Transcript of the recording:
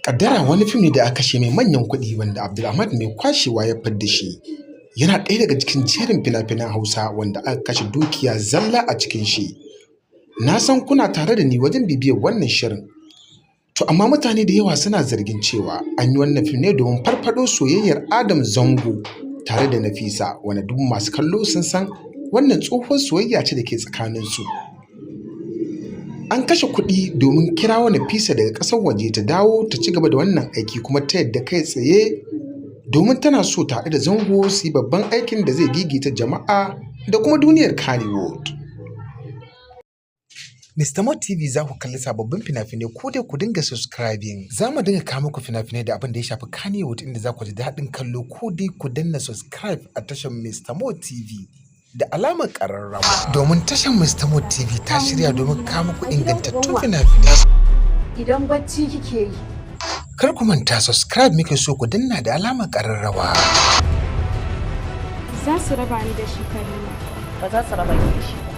Kaddara wani fim ne da aka kashe mai manyan kuɗi wanda Abdulrahman Mai Kwashewa ya fidda shi. Yana ɗaya daga cikin jerin fina-finan Hausa wanda aka kashe dukiya zalla a cikin shi. Na san kuna tare da ni wajen bibiyar wannan shirin. To amma mutane da yawa suna zargin cewa an yi wannan fim ne domin farfaɗo soyayyar Adam Zango tare da Nafisa, wanda duk masu kallo sun san wannan tsohuwar soyayya ce da ke tsakaninsu. An kashe kuɗi domin kirawo Nafisa daga ƙasar waje ta dawo ta ci gaba da wannan aiki, kuma ta yadda kai tsaye domin tana so ta haɗu da Zango su yi babban aikin da zai gigita jama'a da kuma duniyar Kannywood. Mr. Mo TV za ku kalli sababbin fina-finai ko dai ku dinga subscribing. Za mu dinga kawo muku fina-finai da abin da ya shafi Kannywood inda za ku ji daɗin kallo, ko dai ku danna subscribe a tashar Mr. Mo TV da alamar ƙararrawa. Domin tashar Mr. Mo TV ta shirya domin kawo muku ingantattun fina-finai. Idan bacci kike yi. Kar ku manta, subscribe muke so ku danna da alamar ƙararrawa. Za su raba ni da shi, Karima. Ba za su raba ki da shi ba.